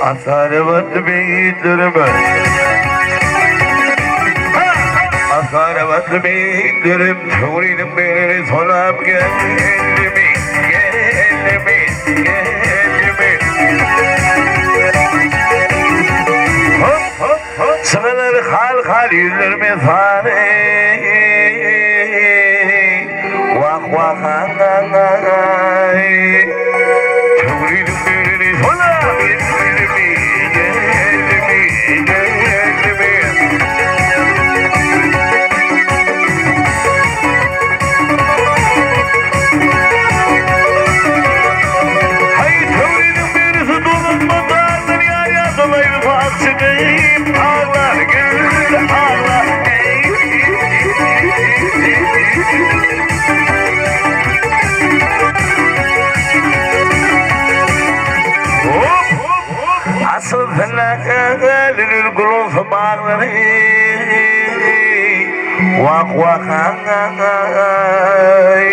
Asarabatly beýitlerim Asarabatly beýitlerim Töwriniň begleri solap geldimi Geldimi Geldimi Hop hop hop Çygalar hal hal ýüzlerime sary Wah wah aý Töwriniň begleri solap geldimi Geldimi Geldimi Haý Töwriniň berisi dolanma dagdan ýarýa dolaýyp ak çykyp aglar gül agla Açylsyn lülül gülüň baglary Wah wah aý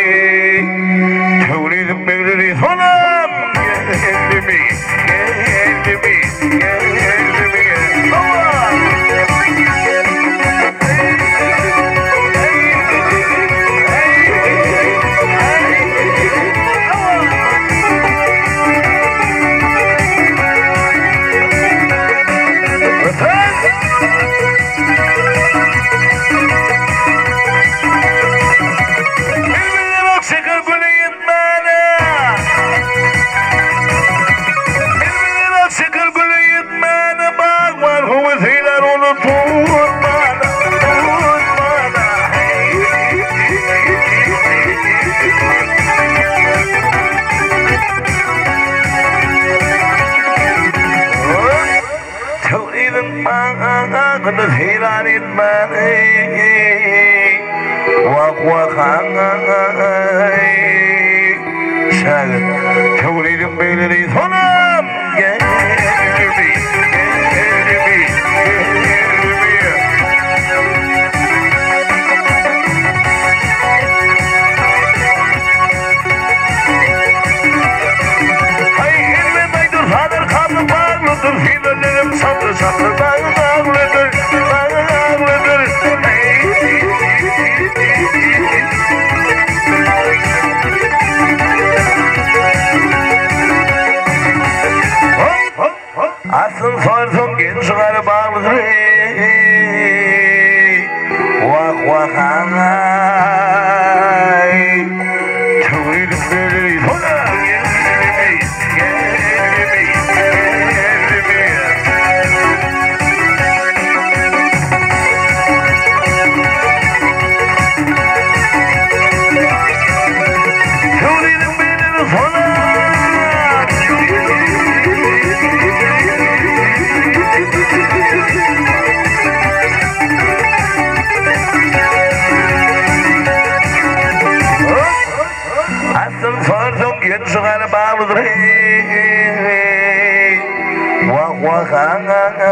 Töwriziň begleri sonam geldimi geldimi geldimi Hawa. Bilbillerok şeker güli ýetmäne Bilbillerok şeker güli ýetmäne Bagban höwes eýlär ony tutmana Tutmana Töwriziň bagyny seýran etmäni Wah wah aý Şägirt Töwriziň begleri sonam geldi geldi geldi. Haý hemme baýdyr sadyr kanly baglydyr Synalaram çatry çatry baglydyr baglydyr Aslyn sorsaň gel şygary baglydyr Wah wah aý Töwriziň bölegi sona geldimi geldimi geldimi. Töwriziň bölegi sona. Aslyn sorsaň gel şu gara baglydyr eý. Wah wah aý.